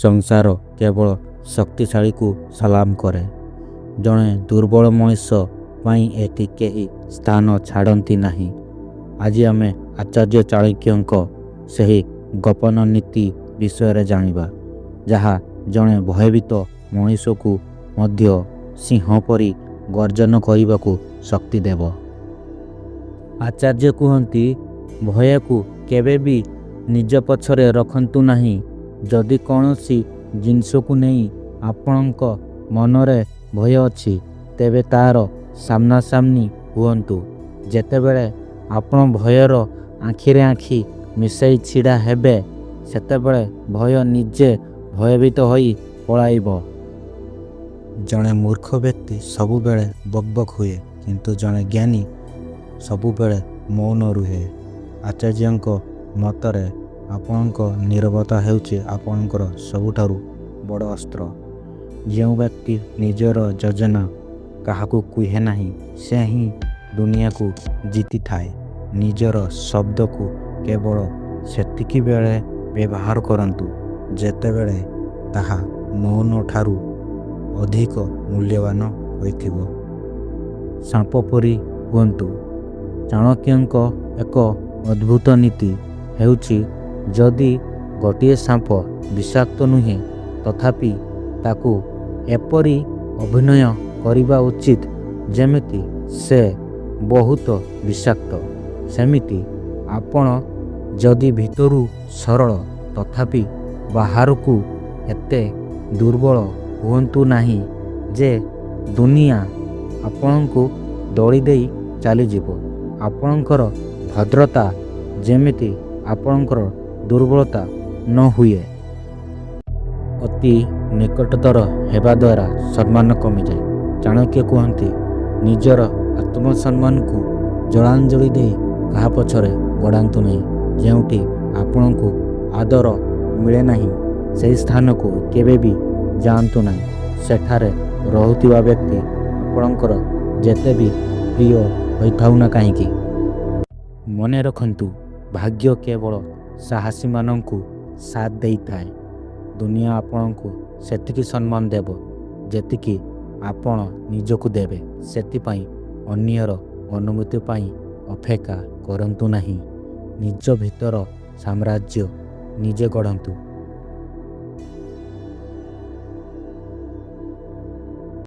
ସଂସାର କେବଳ ଶକ୍ତିଶାଳୀକୁ ସଲାମ କରେ। ଜଣେ ଦୁର୍ବଳ ମଣିଷ ପାଇଁ ଏଠି କେହି ସ୍ଥାନ ଛାଡ଼ନ୍ତି ନାହିଁ। ଆଜି ଆମେ ଆଚାର୍ଯ୍ୟ ଚାଣକ୍ୟଙ୍କ ସେହି ଗୋପନ ନୀତି ବିଷୟରେ ଜାଣିବା, ଯାହା ଜଣେ ଭୟଭୀତ ମଣିଷକୁ ମଧ୍ୟ ସିଂହ ପରି ଗର୍ଜନ କରିବାକୁ ଶକ୍ତି ଦେବ। ଆଚାର୍ଯ୍ୟ କୁହନ୍ତି, ଭୟକୁ କେବେ ବି ନିଜ ପଛରେ ରଖନ୍ତୁ ନାହିଁ। ଯଦି କୌଣସି ଜିନିଷକୁ ନେଇ ଆପଣଙ୍କ ମନରେ ଭୟ ଅଛି, ତେବେ ତା'ର ସାମ୍ନାସାମ୍ନି ହୁଅନ୍ତୁ। ଯେତେବେଳେ ଆପଣ ଭୟର ଆଖିରେ ଆଖି ମିଶାଇ ଛିଡ଼ା ହେବେ, ସେତେବେଳେ ଭୟ ନିଜେ ଭୟଭୀତ ହୋଇ ପଳାଇବ। ଜଣେ ମୂର୍ଖ ବ୍ୟକ୍ତି ସବୁବେଳେ ବକ୍ ବକ୍ ହୁଏ, କିନ୍ତୁ ଜଣେ ଜ୍ଞାନୀ ସବୁବେଳେ ମୌନ ରୁହେ। ଆଚାର୍ଯ୍ୟଙ୍କ ମତରେ ଆପଣଙ୍କ ନୀରବତା ହେଉଛି ଆପଣଙ୍କର ସବୁଠାରୁ ବଡ଼ ଅସ୍ତ୍ର। ଯେଉଁ ବ୍ୟକ୍ତି ନିଜର ଯୋଜନା କାହାକୁ କୁହେ ନାହିଁ, ସେ ହିଁ ଦୁନିଆକୁ ଜିତିଥାଏ। ନିଜର ଶବ୍ଦକୁ କେବଳ ସେତିକିବେଳେ ବ୍ୟବହାର କରନ୍ତୁ, ଯେତେବେଳେ ତାହା ମୌନଠାରୁ ଅଧିକ ମୂଲ୍ୟବାନ ହୋଇଥିବ। ସାପ ପରି ହୁଅନ୍ତୁ। ଚାଣକ୍ୟଙ୍କ ଏକ ଅଦ୍ଭୁତ ନୀତି ହେଉଛି, ଯଦି ଗୋଟିଏ ସାପ ବିଷାକ୍ତ ନୁହେଁ, ତଥାପି ତାକୁ ଏପରି ଅଭିନୟ କରିବା ଉଚିତ ଯେମିତି ସେ ବହୁତ ବିଷାକ୍ତ। ସେମିତି ଆପଣ ଯଦି ଭିତରୁ ସରଳ, ତଥାପି ବାହାରକୁ ଏତେ ଦୁର୍ବଳ ହୁଅନ୍ତୁ ନାହିଁ ଯେ ଦୁନିଆ ଆପଣଙ୍କୁ ଦଳି ଦେଇ ଚାଲିଯିବ। ଆପଣଙ୍କର ଭଦ୍ରତା ଯେମିତି ଆପଣଙ୍କର ଦୁର୍ବଳତା ନ ହୁଏ। ଅତି ନିକଟତର ହେବା ଦ୍ୱାରା ସମ୍ମାନ କମିଯାଏ। ଚାଣକ୍ୟ କୁହନ୍ତି, ନିଜର ଆତ୍ମସମ୍ମାନକୁ ଜଳାଞ୍ଜଳି ଦେଇ କାହା ପଛରେ ଗୋଡ଼ାନ୍ତୁ ନାହିଁ। ଯେଉଁଠି ଆପଣଙ୍କୁ ଆଦର ମିଳେ ନାହିଁ, ସେହି ସ୍ଥାନକୁ କେବେ ବି ଯାଆନ୍ତୁ ନାହିଁ, ସେଠାରେ ରହୁଥିବା ବ୍ୟକ୍ତି ଆପଣଙ୍କର ଯେତେ ବି ପ୍ରିୟ ହୋଇଥାଉ ନା କାହିଁକି। ମନେ ରଖନ୍ତୁ, ଭାଗ୍ୟ କେବଳ ସାହସୀମାନଙ୍କୁ ସାଥ୍ ଦେଇଥାଏ। ଦୁନିଆ ଆପଣଙ୍କୁ ସେତିକି ସମ୍ମାନ ଦେବ, ଯେତିକି ଆପଣ ନିଜକୁ ଦେବେ। ସେଥିପାଇଁ ଅନ୍ୟର ଅନୁମତି ପାଇଁ ଅପେକ୍ଷା କରନ୍ତୁ ନାହିଁ। ନିଜ ଭିତର ସାମ୍ରାଜ୍ୟ ନିଜେ ଗଢ଼ନ୍ତୁ।